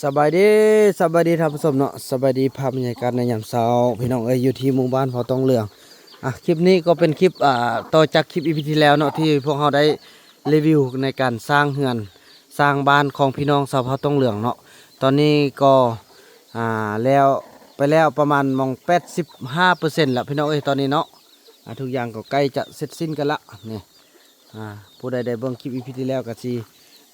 ສະບາຍດີ ສະບາຍດີທ່ານຜູ້ຊົມເນາະ ສະບາຍດີພາບບັນຍາກາດໃນຍາມເຊົ້າ ພີ່ນ້ອງເອີຍ ຢູ່ທີ່ໝູ່ບ້ານເຜົ່າຕົງເຫຼືອງ. ອ່ະ ຄລິບນີ້ກໍເປັນຄລິບ ອ່າ ຕໍ່ຈາກຄລິບ ອີ ພີ ທີ່ແລ້ວເນາະ ທີ່ພວກເຮົາໄດ້ຣີວິວໃນການສ້າງເຮືອນ ສ້າງບ້ານຂອງພີ່ນ້ອງຊາວເຜົ່າຕົງເຫຼືອງເນາະ. ຕອນນີ້ກໍ ອ່າ ແລ້ວ ໄປແລ້ວປະມານໝ່ອງແປດສິບຫ້າເປີເຊັນແລ້ວ ພີ່ນ້ອງເອີຍ ຕອນນີ້ເນາະ. ອ່າ ທຸກຢ່າງກໍໃກ້ຈະເສັດສິ້ນກັນລະ ນີ້. ອ່າ ຜູ້ໃດໄດ້ເບິ່ງຄລິບ ອີ ພີ ທີ່ແລ້ວກໍຊິ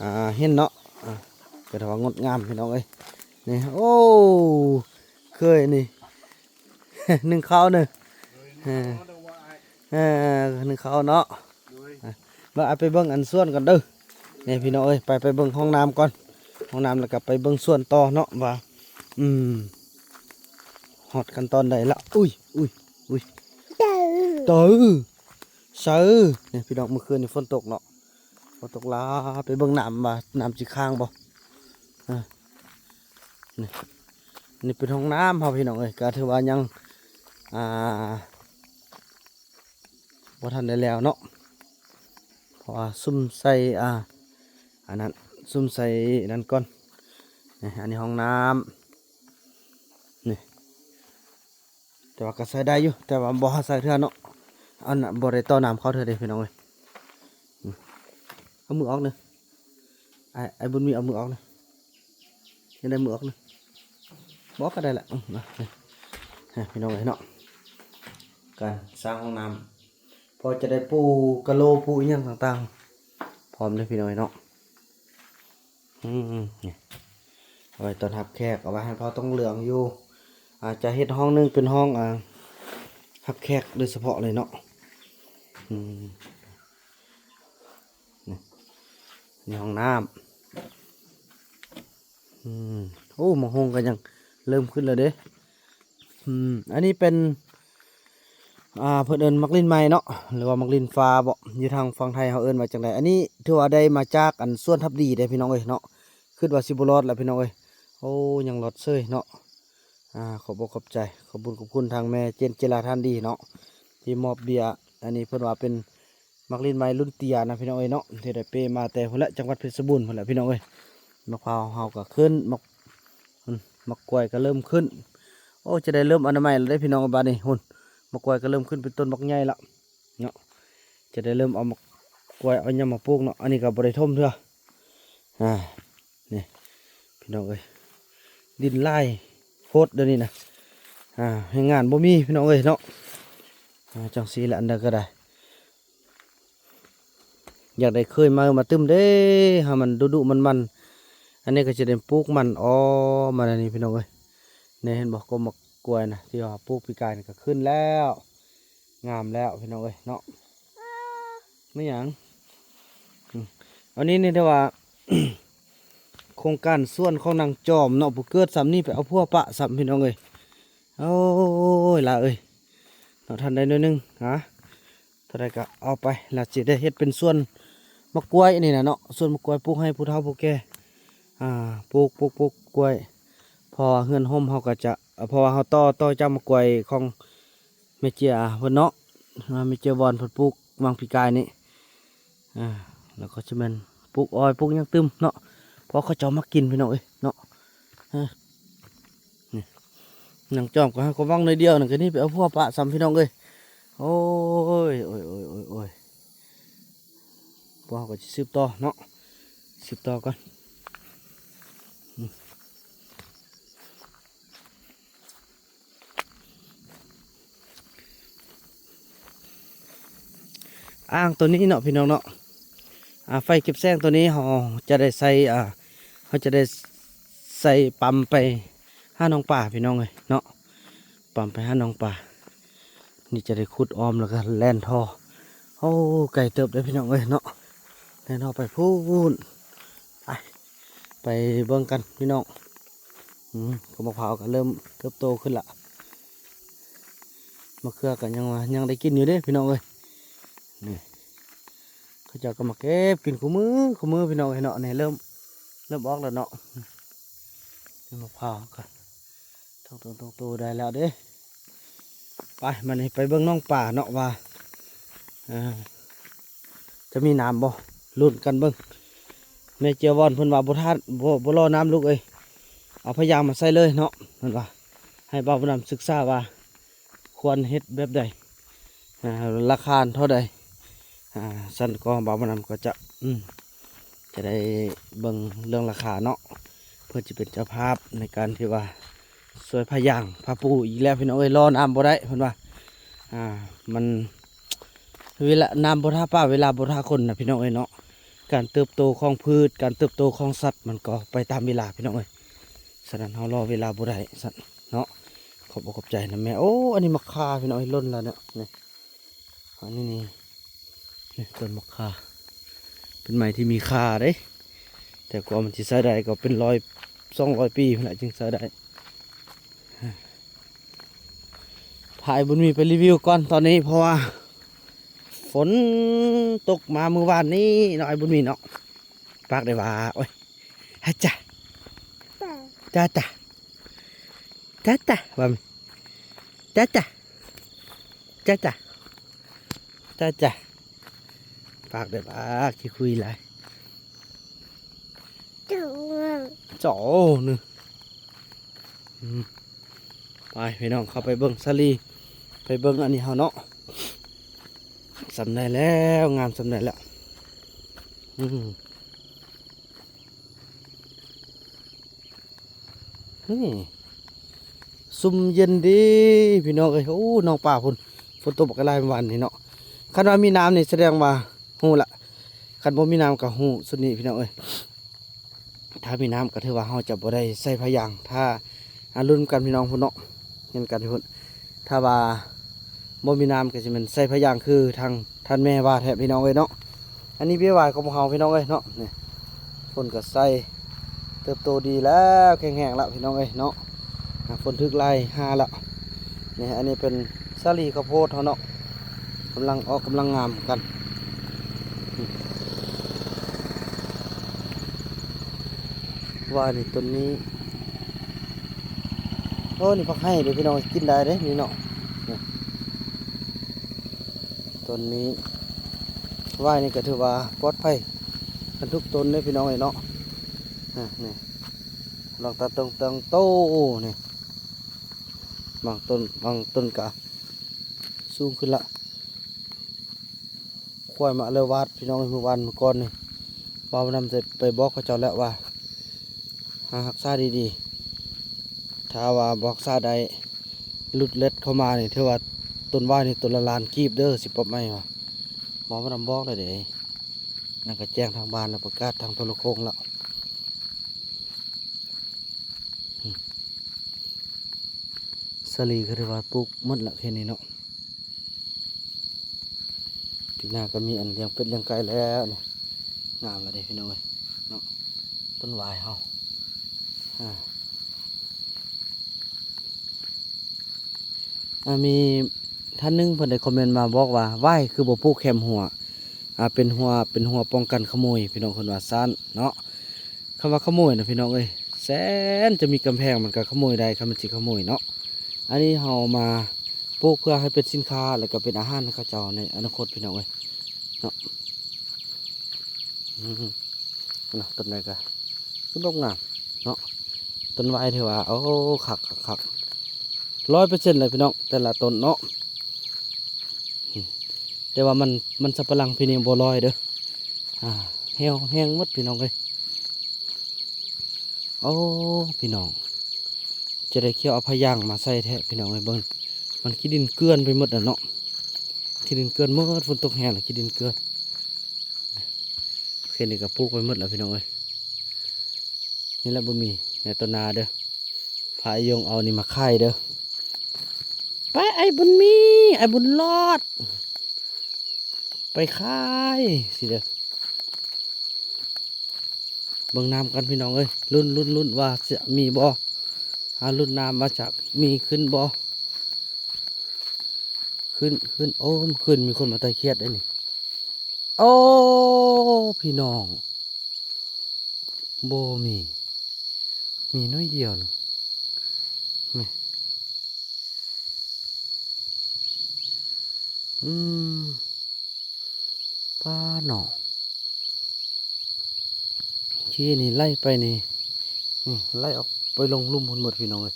ອ່າ ເຫັນເນາະ. ອ່າ ກໍຖືວ່າງົດງາມ ພີ່ນ້ອງເອີຍ ນີ້. ໂອ້ ເຄີຍນີ້ ໜຶ່ງເຂົ້າເນີ ເອີ ເອີ ໜຶ່ງເຂົ້າເນາະ. ມາ ເອົາໄປເບິ່ງອັນສວນກ່ອນເດີ ນີ້ ພີ່ນ້ອງເອີຍ. ໄປ ໄປເບິ່ງຫ້ອງນ້ຳກ່ອນ ຫ້ອງນ້ຳ ແລ້ວກໍໄປເບິ່ງສວນຕໍ່ເນາະ ວ່າ ອືມ ຮອດຂັ້ນຕອນໃດລະ. ອຸ້ຍ ອຸ້ຍ ອຸ້ຍ ເຕີ ເຕີ ໃສ ນີ້ ພີ່ນ້ອງ ມື້ຄືນນີ້ຝົນຕົກເນາະ ຝົນຕົກຫຼາຍ. ໄປເບິ່ງນ້ຳວ່ານ້ຳຊິຄ້າງບໍ່. ອ່າ ນີ້ ນີ້ເປັນຫ້ອງນ້ຳເຮົາ ພີ່ນ້ອງເອີຍ ກໍຖືວ່າຍັງ ອ່າ ບໍ່ທັນໄດ້ແລ້ວເນາະ ເພາະວ່າສຸມໃສ່ ອ່າ ອັນນັ້ນ ສຸມໃສ່ນັ້ນກ່ອນ. ນີ້ ອັນນີ້ຫ້ອງນ້ຳ ນີ້ ແຕ່ວ່າກໍໃຊ້ໄດ້ຢູ່ ແຕ່ວ່າບໍ່ໃຫ້ໃຊ້ເທື່ອເນາະ ອັນນັ້ນບໍ່ໄດ້ຕໍ່ນ້ຳເຂົ້າເທື່ອເດ້ ພີ່ນ້ອງເອີຍ. ອືມ ເອົາມືອອກເນີ ອ້າຍ ອ້າຍບຸນມີ ເອົາມືອອກເນີ ຍັງໄດ້ມືອອກເນີ ບໍ່ອອກກໍໄດ້ລະ. ອືມ ນະ ນີ້ ພີ່ນ້ອງເອີຍເນາະ ການສ້າງຫ້ອງນ້ຳ ພໍຈະໄດ້ປູກະໂຫຼ ປູອີ່ຫຍັງຕ່າງໆ ພ້ອມເດີ ພີ່ນ້ອງເອີຍເນາະ. ອືມ ນີ້ ເອົາໄວ້ຕ້ອນຮັບແຂກ ເອົາໄວ້ໃຫ້ເຜົ່າຕົງເຫຼືອງຢູ່. ອາດຈະເຮັດຫ້ອງໜຶ່ງເປັນຫ້ອງ ອ່າ ຮັບແຂກໂດຍສະເພາະເລີຍເນາະ. ອືມ ນີ້ ນີ້ຫ້ອງນ້ຳ. ອືມ ໂອ້ ໝາກຫຸ່ງກໍຍັງເລີ່ມຂຶ້ນແລ້ວເດ້. ອືມ ອັນນີ້ເປັນ ອ່າ ເພິ່ນເອີ້ນໝາກລິນໄມ້ເນາະ ຫຼືວ່າໝາກລິນຟ້າເບາະ ຢູ່ທາງຝັ່ງໄທເຮົາເອີ້ນວ່າຈັ່ງໃດ. ອັນນີ້ຖືວ່າໄດ້ມາຈາກອັນສວນທັບດີເດ້ ພີ່ນ້ອງເອີຍເນາະ. ຄິດວ່າຊິບໍ່ລອດລະ ພີ່ນ້ອງເອີຍ ໂອ້ ຍັງລອດເສີຍເນາະ. ອ່າ ຂອບອົກຂອບໃຈ ຂອບບຸນຂອບຄຸນທາງແມ່ເຈນ ເຈລາ ທ່ານດີເນາະ ທີ່ມອບເບ້ຍ. ອັນນີ້ເພິ່ນວ່າເປັນ ໝາກລິນໄມ້ລຸນເຕ້ຍນະ ພີ່ນ້ອງເອີຍເນາະ ທີ່ໄດ້ເປມາແຕ່ພຸ້ນແຫຼະ ຈັງຫວັດເພັດສະບູນພຸ້ນແຫຼະ ພີ່ນ້ອງເອີຍ. ໝາກພ້າວເຮົາກໍຂຶ້ນ ໝາກ ໝາກກ້ວຍກໍເລີ່ມຂຶ້ນ. ໂອ້ ຈະໄດ້ເລີ່ມອະນາໄມແລ້ວເດ້ ພີ່ນ້ອງ ບາດນີ້ ພຸ້ນ ໝາກກ້ວຍກໍເລີ່ມຂຶ້ນເປັນຕົ້ນບັກໃຫຍ່ລະເນາະ. ຈະໄດ້ເລີ່ມເອົາໝາກກ້ວຍເອົາຫຍັງມາປູກເນາະ. ອັນນີ້ກໍບໍ່ໄດ້ຖົມເທື່ອ ອ່າ ນີ້ ພີ່ນ້ອງເອີຍ ດິນຫຼາຍໂພດດຽວນີ້ນະ. ອ່າ ແຮງງານບໍ່ມີ ພີ່ນ້ອງເອີຍເນາະ. ອ່າ ຈັ່ງຊີ້ແຫຼະ ອັນໃດກໍໄດ້ ຢາກໄດ້ເຄີຍມາ ມາຕື່ມເດ້ ໃຫ້ມັນດຸໆມັນໆ. ອັນນີ້ກໍຈະໄດ້ປູກມັນອ້ອມມາແນວນີ້ ພີ່ນ້ອງເອີຍ. ນີ້ເຫັນບໍ່ ກໍໝາກກ້ວຍນະ ທີ່ວ່າປູກປີກາຍນີ້ກໍຂຶ້ນແລ້ວ ງາມແລ້ວ ພີ່ນ້ອງເອີຍເນາະ. ແມ່ນຫຍັງ? ອືມ ອັນນີ້ນີ້ ແຕ່ວ່າ ໂຄງການສວນຂອງນາງຈອມເນາະ ຜູ້ເກີດຊ້ຳນີ້ໄປເອົາຜົວປະຊ້ຳ ພີ່ນ້ອງເອີຍ. ໂອ້ຍ ຫຼາເອີຍເນາະ ທັນໄດ້ໜ້ອຍໜຶ່ງ ຫາ ເທົ່າໃດກໍເອົາໄປ ລະຊິໄດ້ເຮັດເປັນສວນໝາກກ້ວຍນີ້ນະເນາະ ສວນໝາກກ້ວຍ ປູກໃຫ້ຜູ້ເຖົ້າຜູ້ແກ່ ອ່າ ປູກ ປູກ ປູກກ້ວຍ. ເພາະວ່າເຮືອນຮົ່ມເຮົາກໍຈະ ເພາະວ່າເຮົາຕໍ່ ຕໍ່ຈາກໝາກກ້ວຍຂອງແມ່ເຈຍເພິ່ນເນາະ ແມ່ເຈຍວອນເພິ່ນປູກຫວ່າງປີກາຍນີ້. ອ່າ ແລ້ວກໍຈະແມ່ນປູກອ້ອຍ ປູກຫຍັງຕື່ມເນາະ ເພາະເຂົາເຈົ້າມັກກິນ ພີ່ນ້ອງເອີຍເນາະ. ອ່າ ນີ້ ນາງຈອມກໍໃຫ້ຄວາມຫວັງໜ້ອຍດຽວນັ້ນ ກໍນີ້ໄປເອົາຜົວປະຊ້ຳ ພີ່ນ້ອງເອີຍ. ໂອ້ຍ ໂອ້ຍ ໂອ້ຍ ໂອ້ຍ ໂອ້ຍ ພວກເຮົາກໍຊິສືບຕໍ່ເນາະ ສືບຕໍ່ກ່ອນ. ອ່າງໂຕນີ້ເນາະ ພີ່ນ້ອງເນາະ ອ່າ ໄຟເກັບແສງໂຕນີ້ເຮົາຈະໄດ້ໃສ່ ອ່າ ເຮົາຈະໄດ້ໃສ່ປ້ຳໄປຫາໜອງປາ ພີ່ນ້ອງເອີຍເນາະ ປ້ຳໄປຫາໜອງປາ. ນີ້ຈະໄດ້ຂຸດອ້ອມ ແລ້ວກໍແລ່ນທໍ່. ໂອ້ ໄກເຕີບເດ້ ພີ່ນ້ອງເອີຍເນາະ ແລ່ນທໍ່ໄປພຸ້ນ. ໄປ ໄປເບິ່ງກັນ ພີ່ນ້ອງ. ອືມ ກໍໝາກພ້າວກໍເລີ່ມເຕີບໂຕຂຶ້ນລະ ໝາກເຂືອກໍຍັງວ່າຍັງໄດ້ກິນຢູ່ເດ້ ພີ່ນ້ອງເອີຍ. ນີ້ ເຂົາເຈົ້າກໍມາເກັບກິນຄູ່ມື້ ຄູ່ມື້ ພີ່ນ້ອງເອີຍເນາະ. ນີ້ເລີ່ມ ເລີ່ມອອກແລ້ວເນາະ ນີ້ໝາກພ້າວກໍ ທັງຕົ້ນທັງໂຕໄດ້ແລ້ວເດ້. ໄປ ມານີ້ໄປເບິ່ງໜອງປາເນາະ ວ່າ ເອີ ຈະມີນ້ຳບໍ່ ລຸ້ນກັນເບິ່ງ. ແມ່ເຈຍວອນເພິ່ນວ່າບໍ່ທານ ບໍ່ ບໍ່ລໍນ້ຳລູກເອີຍ ເອົາພະຍາງມາໃສ່ເລີຍເນາະ ເພິ່ນວ່າ ໃຫ້ບ່າວບຸນນຳສຶກສາວ່າ ຄວນເຮັດແບບໃດ ອ່າ ລາຄາເທົ່າໃດ ອ່າ ຊັ້ນກໍບ່າວບຸນນຳກໍຈະ ອືມ ຈະໄດ້ເບິ່ງເລື່ອງລາຄາເນາະ ເພື່ອຈະເປັນເຈົ້າພາບໃນການທີ່ວ່າຊ່ວຍພະຍາງພະປູອີກແລ້ວ ພີ່ນ້ອງເອີຍ. ລໍນ້ຳບໍ່ໄດ້ ເພິ່ນວ່າ ອ່າ ມັນ ເວລາ ນ້ຳບໍ່ຖ້າປາ ເວລາບໍ່ຖ້າຄົນນະ ພີ່ນ້ອງເອີຍເນາະ. ການເຕີບໂຕຂອງພືດ ການເຕີບໂຕຂອງສັດ ມັນກໍໄປຕາມເວລາ ພີ່ນ້ອງເອີຍ. ສະນັ້ນເຮົາລໍເວລາບໍ່ໄດ້ຊັ້ນເນາະ. ຂອບອົກຂອບໃຈນຳແມ່. ໂອ້ ອັນນີ້ໝາກຂ່າ ພີ່ນ້ອງເອີຍ ຫຼົ່ນແລ້ວເນາະ ນີ້ ອັນນີ້ນີ້ ນີ້ຕົ້ນໝາກຂ່າ ເປັນໄມ້ທີ່ມີຄ່າເດ້ ແຕ່ກວ່າມັນຊິໃຊ້ໄດ້ກໍເປັນຮ້ອຍ ສອງຮ້ອຍປີພຸ້ນແຫຼະຈຶ່ງໃຊ້ໄດ້. ພາອ້າຍບຸນມີໄປຣີວິວກ່ອນຕອນນີ້ ເພາະວ່າຝົນຕົກມາມື້ວານນີ້ເນາະ ອ້າຍບຸນມີເນາະ. ປາກໄດ້ວ່າ ໂອ້ຍ ຮະຈະ ຈາຈະ ຈາຈະ ວ່າ ຈາຈະ ຈາຈະ ຈາຈະ. ປາກໄດ້ວ່າ ຂີ້ຄຸຍຫຼາຍ. ໂອ້ ນີ້ ອືມ ໄປພີ່ນ້ອງ ເຂົ້າໄປເບິ່ງສາລີ ໄປເບິ່ງອັນນີ້ເຮົາເນາະ. ສ່ຳໃດແລ້ວ ງາມສ່ຳໃດແລ້ວ ອືມ ນີ້ ຊຸ່ມເຢັນດີພີ່ນ້ອງເອີຍ. ໂອ້ ນ້ອງປາພຸ້ນ ຝົນຕົກບັກຫຼາຍວານນີ້ເນາະ. ຄັນວ່າມີນ້ຳນີ້ສະແດງວ່າ ຮູ້ລະ ຄັນບໍ່ມີນ້ຳກໍຮູ້ຊຸດນີ້ພີ່ນ້ອງເອີຍ. ຖ້າມີນ້ຳກໍຖືວ່າເຮົາຈະບໍ່ໄດ້ໃສ່ພະຍາງ. ຖ້າ ອ່າ ລຸ້ນກັນພີ່ນ້ອງພຸ້ນເນາະ ເຫັນກັນພຸ້ນ. ຖ້າວ່າບໍ່ມີນ້ຳກໍຊິແມ່ນໃສ່ພະຍາງຄືທາງທ່ານແມ່ວ່າແທ້ພີ່ນ້ອງເອີຍເນາະ. ອັນນີ້ເບ້ຫວາຍຂອງພວກເຮົາພີ່ນ້ອງເອີຍເນາະ. ນີ້ ຝົນກໍໃສ່ ເຕີບໂຕດີແລ້ວ ແຂງແຮງແລ້ວພີ່ນ້ອງເອີຍເນາະ. ອ່າ ຝົນຖືກໄລ່ຫາແລ້ວ. ນີ້ ອັນນີ້ເປັນສາລີເຂົ້າໂພດເຮົາເນາະ ກຳລັງອອກກຳລັງງາມກັນ. ວ່ານີ້ຕົ້ນນີ້ ໂອ້ ນີ້ຜັກໄຮ່ເດ້ພີ່ນ້ອງ ກິນໄດ້ເດ້ນີ້ເນາະ. ນີ້ ຕົ້ນນີ້ ຫວາຍນີ້ກໍຖືວ່າປອດໄພກັນທຸກຕົ້ນເດ້ພີ່ນ້ອງເອີຍເນາະ. ນີ້ ກຳລັງຕາຕົງເຕີງໂຕນີ້ ບາງຕົ້ນ ບາງຕົ້ນກະສູງຂຶ້ນລະ. ຄວາຍມາເລີວາດພີ່ນ້ອງເອີຍ ມື້ວານມື້ກ່ອນນີ້ ບ່າວນຳໄປບອກເຂົາເຈົ້າແລ້ວວ່າ ຫາຮັກສາດີໆ. ຖ້າວ່າບໍ່ຮັກສາໄດ້ ຫຼຸດເລັດເຂົ້າມານີ້ ຖືວ່າຕົ້ນຫວາຍນີ້ຕົ້ນລະລ້ານກີບເດີ ຊິປັບໃໝ່ວ່າ. ໝໍມານຳບອກແລ້ວເດ້ ນັ້ນກໍແຈ້ງທາງບ້ານແລ້ວ ປະກາດທາງໂທລະໂຄ່ງແລ້ວ. ສາລີກໍຖືວ່າປູກໝົດລະເຂດນີ້ເນາະ. ປີໜ້າກໍມີອັນລ້ຽງເປັດລ້ຽງໄກ່ແລ້ວນີ້ ງາມແລ້ວເດ້ພີ່ນ້ອງເອີຍເນາະ ຕົ້ນຫວາຍເຮົາ. ອ່າ ອ່າ ມີທ່ານໜຶ່ງເພິ່ນໄດ້ຄອມເມັນມາບອກວ່າ ຫວາຍຄືບໍ່ປູກແຄມຮົ້ວ ອ່າ ເປັນຮົ້ວ ເປັນຮົ້ວປ້ອງກັນຂະໂມຍ ພີ່ນ້ອງເພິ່ນວ່າຊັ້ນເນາະ. ຄຳວ່າຂະໂມຍນະພີ່ນ້ອງເອີຍ ແສນຈະມີກຳແພງມັນກໍຂະໂມຍໄດ້ ຄັນມັນຊິຂະໂມຍເນາະ. ອັນນີ້ເຮົາມາປູກເພື່ອໃຫ້ເປັນສິນຄ້າ ແລ້ວກໍເປັນອາຫານໃຫ້ເຂົາເຈົ້າໃນອະນາຄົດ ພີ່ນ້ອງເອີຍເນາະ. ອືມ ນະ ຕົ້ນໃດກໍຄືບົບງາມເນາະ. ຕົ້ນຫວາຍຖືວ່າ ໂອ້ ຄັກໆໆ ຮ້ອຍເປີເຊັນເລີຍພີ່ນ້ອງ ແຕ່ລະຕົ້ນເນາະ. ອືມ ແຕ່ວ່າມັນ ມັນສຳປະຫຼັງປີນີ້ບໍ່ລອຍເດີ ອ່າ ແຫ້ວແຮງໝົດພີ່ນ້ອງເອີຍ. ໂອ້ ພີ່ນ້ອງ ຈະໄດ້ຂ້ຽວເອົາພະຍາງມາໃສ່ແທ້ພີ່ນ້ອງເອີຍ. ເບິ່ງ ມັນຂີ້ດິນເກືອນໄປໝົດແລ້ວເນາະ ຂີ້ດິນເກືອນໝົດ ຝົນຕົກແຮງແລ້ວຂີ້ດິນເກືອນ. ເຂດນີ້ກໍປູກໄປໝົດແລ້ວພີ່ນ້ອງເອີຍ. ນີ້ແຫຼະບຸນມີ ໃນຕົ້ນນາເດີ ພາອ້າຍຍົງເອົານີ້ມາຂາຍເດີ. ໄປອ້າຍບຸນມີ ອ້າຍບຸນລອດ ໄປຂາຍຊິເດີ. ເບິ່ງນ້ຳກັນພີ່ນ້ອງເອີຍ ລຸ້ນ ລຸ້ນ ລຸ້ນວ່າຈະມີບໍ່ ຫາລຸ້ນນ້ຳວ່າຈະມີຂຶ້ນບໍ່. ຂຶ້ນ ຂຶ້ນ ໂອ້ ເມື່ອຄືນມີຄົນມາໄຕ່ຂຽດເດ້ນີ້. ໂອ້ ພີ່ນ້ອງ ບໍ່ມີ ມີໜ້ອຍດຽວໜຶ່ງ ແມ່ ອືມ ປ້າເນາະ ຂີ້ນີ້ໄຫຼໄປນີ້ ນີ້ໄຫຼອອກ ໄປລົງລຸ່ມພຸ້ນໝົດພີ່ນ້ອງເອີຍ.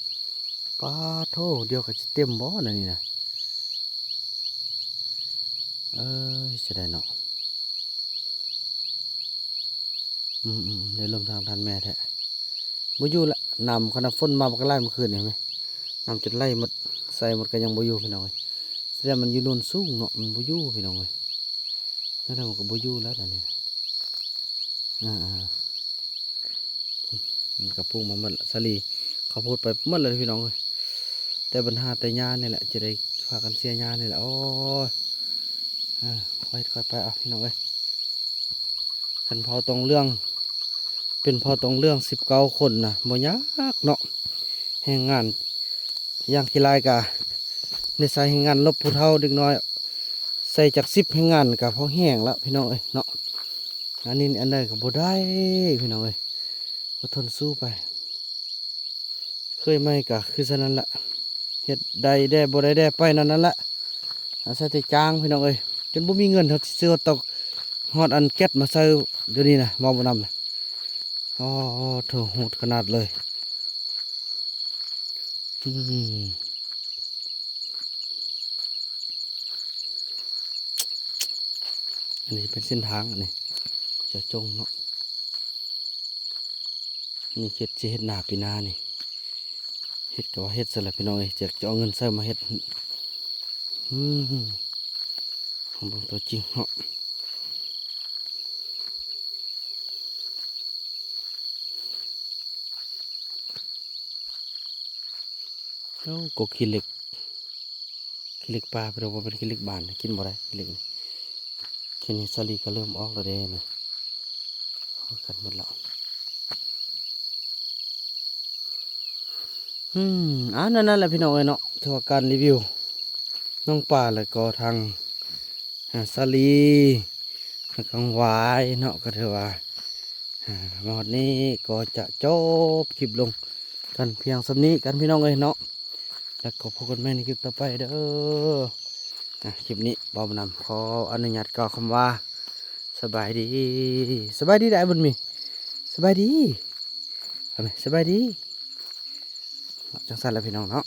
ປາດໂທ້ ດຽວກໍຊິເຕັມບໍ່ນະນີ້ນະ. ເອີຍ ເສຍດາຍເນາະ. ອືມໆ ໄດ້ລົມທາງທ່ານແມ່ແທ້. ບໍ່ຢູ່ລະ ນ້ຳ ຂະໜາດຝົນມາບັກຫຼາຍມື້ຄືນນີ້ ເຫັນໄໝ? ນ້ຳຈົນໄຫຼໝົດ ໃສ່ໝົດກໍຍັງບໍ່ຢູ່ພີ່ນ້ອງເອີຍ. ແສດງມັນຢູ່ໂນນສູງເນາະ ມັນບໍ່ຢູ່ພີ່ນ້ອງເອີຍ. ແລ້ວມັນກໍບໍ່ຢູ່ແລ້ວດຽວນີ້ນະ. ອ່າໆ ມັນກໍປຸງມາໝົດລະ ສາລີ ເຂົ້າໂພດໄປໝົດລະພີ່ນ້ອງເອີຍ. ແຕ່ບັນຫາແຕ່ຫຍ້ານີ້ແຫຼະ ຈະໄດ້ພາກັນເສຍຫຍ້ານີ້ແຫຼະ. ໂອ້ຍ ເອີ ຄ່ອຍເຮັດຄ່ອຍໄປເອົາພີ່ນ້ອງເອີຍ. ຄັນເຜົ່າຕອງເຫຼືອງ ເປັນເຜົ່າຕອງເຫຼືອງສິບເກົ້າຄົນນະ ບໍ່ຍາກເນາະ. ແຮງງານຢ່າງຂີ້ຫຼາຍກະໄດ້ໃຊ້ແຮງງານລົບຜູ້ເຖົ້າເດັກນ້ອຍ ໃສ່ຈັກສິບແຮງງານກະພໍແຮງລະພີ່ນ້ອງເອີຍເນາະ. ອັນນີ້ອັນໃດກໍບໍ່ໄດ້ພີ່ນ້ອງເອີຍ ກໍທົນສູ້ໄປ. ເຄີຍໃໝ່ກະຄືຊັ້ນນັ້ນລະ ເຮັດໄດ້ແດ່ບໍ່ໄດ້ແດ່ໄປນັ້ນນັ້ນລະ. ອາໄສແຕ່ຈ້າງພີ່ນ້ອງເອີຍ ຈົນບໍ່ມີເງິນເຮົາຊິຊື້ຮອດເຕົາ ຮອດອັນແກັດມາໃສ່ດຽວນີ້ນະ ເວົ້າບໍ່ນຳນະ. ອໍ ໂທ້ ໂຫດຂະໜາດເລີຍ. ອືມ ອັນນີ້ເປັນເສັ້ນທາງ ອັນນີ້ເຈາະຈົງເນາະ. ນີ້ເຮັດ ຊິເຮັດນາປີໜ້ານີ້ ເຮັດກໍວ່າເຮັດຊັ້ນລະພີ່ນ້ອງເອີຍ ຈັກຈະເອົາເງິນໃສມາເຮັດ. ອືມ ເບິ່ງຕົວຈິງເນາະ. ໂອ້ ກົກຂີ້ເຫຼັກ ຂີ້ເຫຼັກປ່າ ເພິ່ນວ່າເປັນຂີ້ເຫຼັກບານ ກິນບໍ່ໄດ້ຂີ້ເຫຼັກນີ້. ຂີ້ນີ້ສາລີກໍເລີ່ມອອກແລ້ວເດ້ນີ້ ອອກກັນໝົດແລ້ວ. ອືມ ອ່າ ນັ້ນ ນັ້ນແຫຼະພີ່ນ້ອງເອີຍເນາະ ຖືວ່າການຣີວິວນ້ອງປາ ແລ້ວກໍທາງ ອ່າ ສາລີ ແລ້ວກໍຫວາຍເນາະ ກໍຖືວ່າ ອ່າ ມາຮອດນີ້ກໍຈະຈົບຄລິບລົງກັນພຽງສ່ຳນີ້ກັນພີ່ນ້ອງເອີຍເນາະ. ແລ້ວກໍພົບກັນໃໝ່ໃນຄລິບຕໍ່ໄປເດີ. ອ່າ ຄລິບນີ້ບ່າວບຸນນຳຂໍອະນຸຍາດກ່າວຄຳວ່າ ສະບາຍດີ ສະບາຍດີເດີອ້າຍບຸນມີ ສະບາຍດີ ເອົາແມະ ສະບາຍດີ. ເນາະ ຈັ່ງຊັ້ນລະພີ່ນ້ອງເນາະ.